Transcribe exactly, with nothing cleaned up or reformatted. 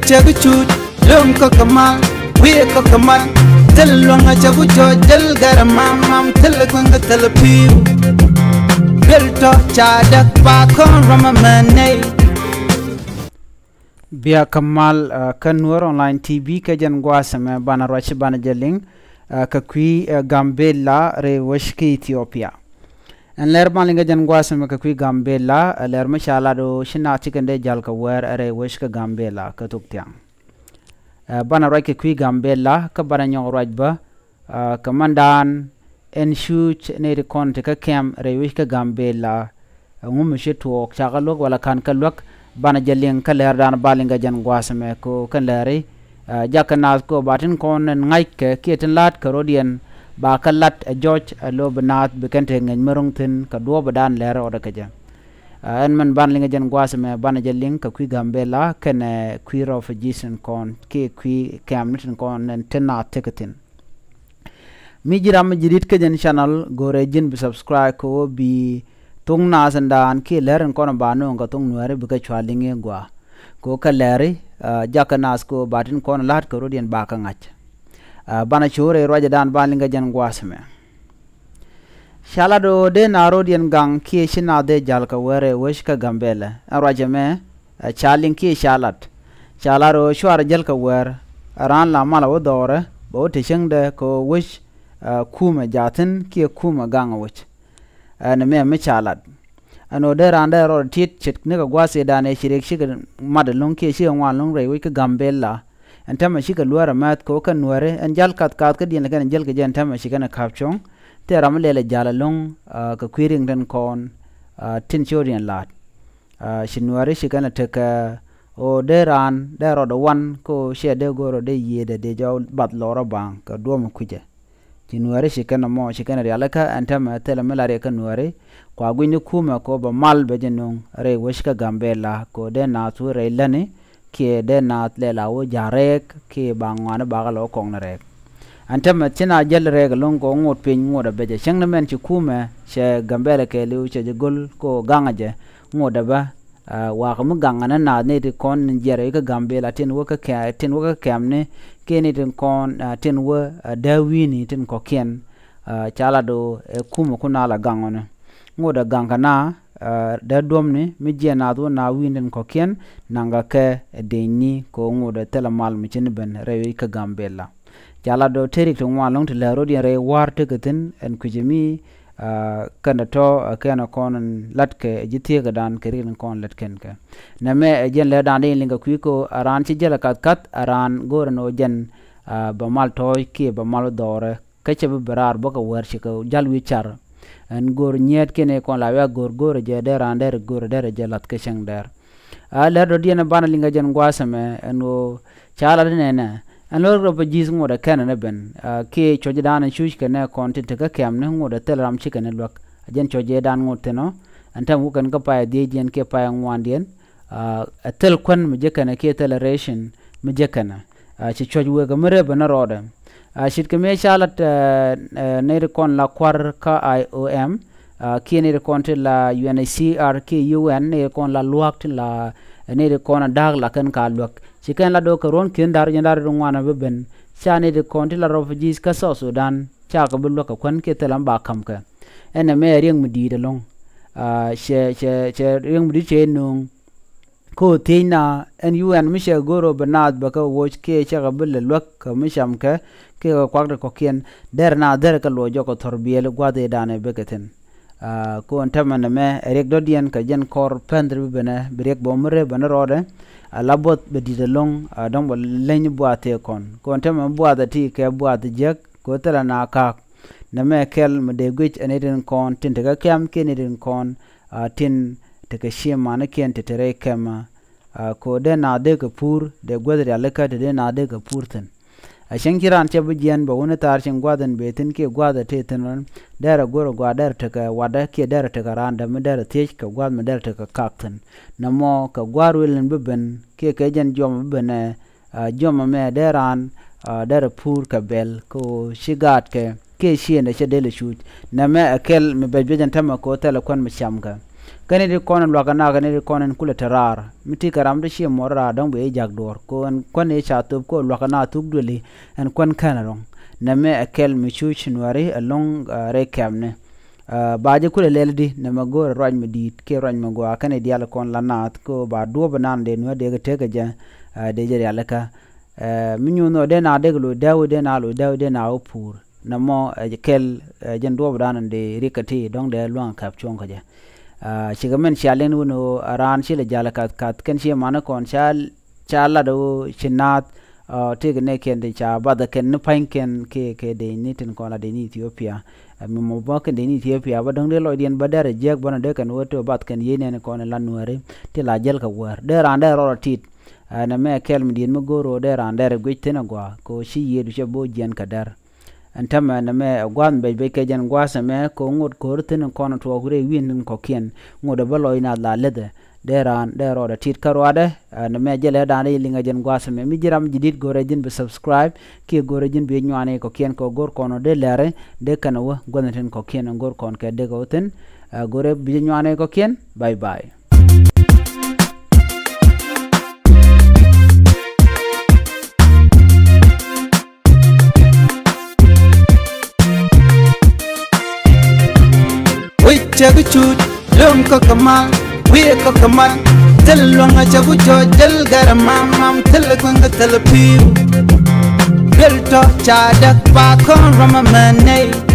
Cɛ bi cuut lo̱ŋ kɔk kɛ mal, wi̱i̱ kɔk kɛ mal. Thil luäŋ a cɛ bi jɔɔc, thil gɛr a mam mam, thil kueŋ kɛ thil pi̱i̱u. Thil tɔ ca däk pa kɔn ram a mɛn nɛy. Bia kɛ mal, ah, kä Nuer Online T V kä jɛn gua̱a̱th ɛmɛ banɛ ruac banɛ jɛ liŋ, ah, kɛ kui̱, ah, Gambela rɛy wec kä Ethiopia. Ɛn lɛr banɛ liŋ kä jɛn gua̱a̱th ɛmɛ kɛ kui̱ Gambela, ah, lɛr mi ca lat ɣöö ci naath ci kɛn dee jal kɛ wäär rɛy wec kä Gambela kä thok thiaŋ. Ah, banɛ ruac kɛ kui̱ Gambela kä banɛ nyɔk ruac bä, ah, kɛ mandan ɛn cuuc nɛy ti kɔn ti kä kɛm rɛy wec kä Gambela. Ɛŋu mi ci tuɔɔk, cakɛ luäk wala ka̱n kɛ luäk? Banɛ jɛ liŋ kä lɛr dan ba liŋ kɛ jɛn gua̱a̱th ɛmɛ kɛ ɣöö kɛn lɛri, ah, jakä naath kɛ ɣöö ba tin kɔn ɛn ŋa̱ckɛ kiɛ tin la̱a̱tkɛ rɔ̱diɛn ba kɛ la̱t ɛ jɔc ɛ lo̱ bi naath bi kɛn te ŋäc mi ro̱ŋ thi̱n kɛ duɔ̱ɔ̱p ɛ dan lɛr rɔɔdɛ kɛ jɛ. Ah, ɛn mɛn banɛ liŋ kɛ jɛn gua̱a̱th ɛmɛ banɛ jɛ liŋ kɛ kui̱ Gambela kɛnɛ kui̱ refugees tin kɔn kiɛ kui̱ kɛm ni tin kɔn ɛn tin naath tekɛ thi̱n. Mi ji̱ ram mi ji̱ di̱t kä jɛn channel, go̱rɛ ji̱n bi subscribe kɛ ɣöö bi thok naath in daan kiɛ lɛr in kɔn ba nööŋ kɛ thok Nuääri bikɛ cua liŋ i̱ gɔaa. Kɛ ɣöö kɛ lɛri, ah, jakä naath kɛ ɣöö ba tin kɔn la̱a̱t kɛ rɔ̱diɛn ba kɛ ŋa̱c. Ah, banɛ co̱o̱r rɛy ruacdan ba liŋ kɛ jɛn gua̱a̱th ɛmɛ. Ca lat ɣöö dee naath rɔ̱diɛn gaŋ kiɛ ci naath dee jal kɛ wäär rɛy wec kä Gambela. Ɛn ruac ɛmɛ, ah, ca liŋ kiɛ ca lat. Ca lat ɣöö cuarɛ jäl kɛ wäär, ɛ raan la mal ɛ wä dhɔrɛ bɛ wä te cäŋdɛ kɛ ɣöö wec, ah, kumɛ jaathin kiɛ kumɛ gaŋ wec. Ɛn ɛmɛ mi ca lat. Ɛn ɣöö dee raan dee rɔɔdɛ tiet ce̱tkɛ ni kɛ gua̱a̱th ëëdan ëë ci riɛk cikɛ mat ɛlɔ̱ŋ kiɛ cikɛ ŋuan ɛlɔ̱ŋ rɛy wec kä Gambela. Ɛn täämɛ cikɛ luäär ɛ mɛth kɛ ɣöö kɛn Nuääri ɛn jäl ka̱th ka̱th kä diɛn lɛ kɛn jäl kɛ jɛ ɛn täämɛ ci kɛn ɛ ka̱p cuɔ̱ŋ. Thil ram mi lɛl ɛ jäl ɛlɔ̱ŋ, ah, kɛ kui̱ riɛŋ tin kɔn, ah, tin ci rɔ̱diɛn la̱a̱t. Ah, ci Nuääri ci kɛn ɛ tekɛ ɣöö dee raan dee rɔɔdɛ wan kɛ ɣöö ciɛ dee go̱o̱r ɣöö dee yiëëdɛ dee jɔw bath lɔrä ba̱a̱ŋ kɛ duɔ̱ɔ̱p mi kui̱cɛ. Ci Nuääri ci kɛn ɛmɔ ci kɛn ɛ rialikä ɛn täämɛ thilɛ mi la riɛk kä Nuääri. Kua gui̱ny ni kumɛ kɛ ɣöö bɛ mal bɛ jɛ nööŋ rɛy wec kä Gambela kɛ ɣöö dee naath wä rɛy lätni kiɛ dee naath lɛl a wä ja̱ rɛɛk kiɛ ba ŋɔaani bakɛ lɔ kɔŋni rɛɛk. Ɛn täämɛ ci naath jäl rɛɛk ɛlɔ̱ŋ kɛ ɣöö ŋot piny ŋot ɛ bɛ jɛ cäŋ ni mɛn ci kumɛ cɛ Gambela kɛɛliw cɛ jɛ go̱l kɛ ɣöö gaŋɛ jɛ ŋot ɛ bä. Ah, wakä mi gaŋ ɛn naath nɛy ti kɔn ni jiɛr kä Gambela tin wä kä kɛ, tin wä kä kɛmni kiɛ nɛy tin kɔn, ah, tin wä, ah, dee wi̱i̱ni tin kɔ̱kiɛn. Ah, ca lat ɣöö ɛ kumɛ kun a la gaŋ ɣɔni. Ŋot ɛ gaŋ kɛ naath, ah, dee duɔ̱mni mi jiɛn naath wä naath wi̱i̱ni tin kɔ̱kiɛn naŋkɛ kɛ ɛ denyni kɛ ɣöö ŋot ɛ thilɛ mal mi ci ni ben rɛy wec kä Gambela. Ca lat ɣöö te rik ti ŋuan ɛlɔ̱ŋ ti lɛr rɔ̱diɛn rɛy wa̱a̱r tekɛ thi̱n ɛn kui̱cɛ mi, ah, kɛn tɔ̱, ah, kɛn kɔn latkɛ ji̱ thieekädan kɛ rik ni kɔn lät kɛn kɛ. Nɛmɛ ɛ jɛn lɛrdan dee in liŋ kɛ kui̱ kɛ ɣöö a raan ci jäl ɛ ka̱th ka̱th a raan go̱o̱rɛ ni ɣöö jɛn, ah, bɛ mal tɔ̱ɔ̱c kiɛ bɛ mal dhɔrɛ. Kä cɛ bi ben raar bä kɛ wäär cikɛ jäl wi̱i̱ car. Ɛn go̱o̱r nyiet kiɛn i̱ kɔn la wiak go̱o̱r go̱o̱rɛ jɛ dee raan dee rɛ go̱o̱rɛ dee rɛ jɛ lath kä cäŋ dɛr. A lɛr dɔ̱diɛn banɛ liŋ kɛ jɛn gua̱a̱th ɛmɛ ɛn ɣöö ca lat inɛnɛ. Ɛn lo̱r rɔ pa ji̱th ŋot ɛ kɛn ɛn ɛ ben, ah, kiɛ cuɔ̱cdan cuc kɛn ɛ kɔn tin te kä kɛmni ŋot ɛ thil ram ci kɛn ɛ luäk. A jɛn cuɔ̱cdan ŋot thi̱n ɔ ɛn täämɛ wä kɛn kä pay dhiecdiɛn kiɛ pay ŋuandiɛn. Ah, ɛ thil kuän mi jek kɛn ɛ kiɛ thil ɛ ration mi jek kɛn ɛ. Ah, ci cuɔ̱c wëë kɛ mi rep ɛn rɔɔdɛ. Ah, ce̱tkɛ mëë ca lat, ah, ah, nɛy ti kɔn la kua̱r kä I O M, ah, kiɛ nɛy ti kɔn ti la U N H C R kiɛ U N, nɛy ti kɔn la lua̱a̱k ti la, eh, nɛy ti kɔn a da̱a̱k la kɛn ka luäk. Ci kɛn la do̱k kɛ ruɔ̱n ki̱n da̱r jiɛn da̱r ti ŋuan a bi ben. Ca nɛy ti kɔn ti la refugees kä South Sudan, ca kɛ bi luäk kɛ kuän kiɛ thil ɛn ba ka̱m kɛ. Ɛn ɛmɛ ɛ riɛŋ mi di̱i̱t ɛlɔ̱ŋ. Ah, cɛ, cɛ, cɛ riɛŋ mi di̱i̱t cɛ nööŋ. Kä ɣöö thiecna ɛn U N mi cɛ go̱o̱r ɣöö bɛ naath bɛ kɛ woc kiɛ cɛ kɛ bi lɛ luäk kɛ mi cam kɛ kiɛ kɛ kuak ti kɔ̱kiɛn. Derɛ naath derɛ kɛ luɔc jɔk kɛ thɔ̱r biëël gua̱th ëëdan ɛ bikɛ thi̱n. Ah, kä ɣöö ɛn täämɛ nɛmɛ ɛ riɛk dɔ̱diɛn kɛ jɛn kɔr pɛn thil bi benɛ bi riɛk bɛ mi rep ben rɔɔdɛ. A la buɔth bɛ di̱t ɛlɔ̱ŋ, a dɔ̱ŋ bɛ leny buath tëë kɔn. Kä ɣöö ɛn täämɛ buath ɛ ti kɛ buath jiäk kɛ ɣöö thilɛ na ka̱a̱k. Nɛmɛ kɛl mi dee guic ɛ ni tin kɔn tin te kä kɛm kiɛ ni tin kɔn, ah, tin te kɛ ciëmanikiɛn te te rɛy kɛmä. Ah, kɛ ɣöö dee naath dee kɛ pur, dee guäth rialikä te dee naath dee kɛ pur thi̱n. A cäŋ ci raan cɛ bi jiɛn bɛ wuni thaar cieŋ gua̱th in bëë thi̱n kiɛ gua̱th ɛ tëë thi̱n ɣän, derɛ go̱r ɛ gɔaa derɛ tekɛ watdä kiɛ derɛ tekɛ raandä mi derɛ thiec kɛ gua̱th mi derɛ tekɛ kak thi̱n. Nɛmɔ kɛ gua̱a̱r ruël in bi ben kiɛ kɛ jɛn juɔmɔ bi ben ɛ, ah, jiɔmɛ mɛ dee raan, ah, derɛ pur kɛ bɛl kɛ ɣöö ci gaatkɛ kiɛ ciëndɛ cɛ dee lɛ cuuc. Nɛmɛ ɛ kɛl mi bɛc biɛc ɛn täämɛ kɛ ɣöö thilɛ kuän mi camkɛ. Kɛn i̱ ti kɔn in luakä na kɛn i̱ ti kɔn in kulɛ te raar mi ti kɛ ram ti ci mɔr raar dɔ̱ŋ bi i̱ jak duɔ̱ɔ̱r ko ɛn kuän i̱ ca thop ko luakä na thuk duëli. Ɛn kuän kɛn rɔ̱ŋ nɛmɛ ɛ kɛl mi cuc nuääri ɛlɔ̱ŋ rɛy kɛmni. Ba jɛ kulɛ lɛl di nɛmɛ go̱o̱rɛ ruac mi di̱i̱t kiɛ ruac mi gɔaa kɛn i̱ diaal kɔn la naath ko ba duɔ̱ɔ̱p inan dee nuäär dee kɛ tek kɛ jɛ. Dee jɛ rialikä mi nyuuth nɔ dee na dee kɛ loc dääwi dee na loc dääwi dee na wä puur. Nɛ mɔ ɛ kɛl ɛ jɛn duɔɔpdan in dee rikä ti dɔ̱ŋ dee luäŋ kɛp cuɔ̱ŋ kä jɛ. Cikɛ mɛn cia liɛn wun ɣöö a raan ci lɛ jal kath kath kɛn ci mani kɔn ca lat ɣöö ci naath. Tëëkɛ nɛ kɛn ti ca bath kɛn ni pa̱ny kɛn kɛ kɛ dee ni tin kɔn la dee ni Ethiopia. Mi mɔ bä kɛn dee ni Ethiopia bä dɔ̱ŋ dee lɔcdiɛn bä dɛr ɛ jiäk bä nɔ dee kɛn wä ti bath kɛn yiey nɛn kɔn in la nuääri ti la jäl kɛ wäär dee raan dee rɔɔd a tit. Ɛn ɛmɛ kɛl mi di̱i̱t mi go̱o̱r ɣöö dee raan dɛr ɛ guic thi̱n ɛ gɔaa kɛ ɣöö ci yiëëdu cɛ bo̱o̱c jiɛn kɛ dɛr. Ɛn täämɛ nɛmɛ ɛ gua̱a̱th mi bɛc bɛc kɛ jɛn gua̱a̱th ɛmɛ kɛ ŋot ko̱r thi̱n in kɔn tuɔɔk rɛy wi̱i̱n in kɔ̱kiɛn ŋot ɛ bä lɔc nath la lethɛ. Dee raan dee rɔɔdɛ tit kä ruaadɛ. Ɛn nɛmɛ jɛ lɛ da̱a̱n rɛy liŋɛ jɛn gua̱a̱th ɛmɛ mi ji̱ ram ji̱ di̱t go̱rɛ ji̱n bi subscribe kiɛ go̱rɛ ji̱n bi nyuani kɔ̱kiɛn kɛ go̱r kɔn ɔ dee lɛri dee kɛn ɔ wä gua̱th in tin kɔ̱kiɛn in go̱r kɔn kɛ dee kɛ wä thi̱n. Ɛ go̱rɛ bi nyuani kɔ̱kiɛn. Bye bye. Wi̱c cɛ bi cuc luŋ kɔk kɛ mal wi̱i̱ kɔk kɛ mal. Thil luɔ̱ŋ a cɛ bi cuc thil gɛr mam mam thil kueŋ kɛ thil pi̱i̱u. Thil tɔ ca däk pa kɔn rɔm amɛ nɛy.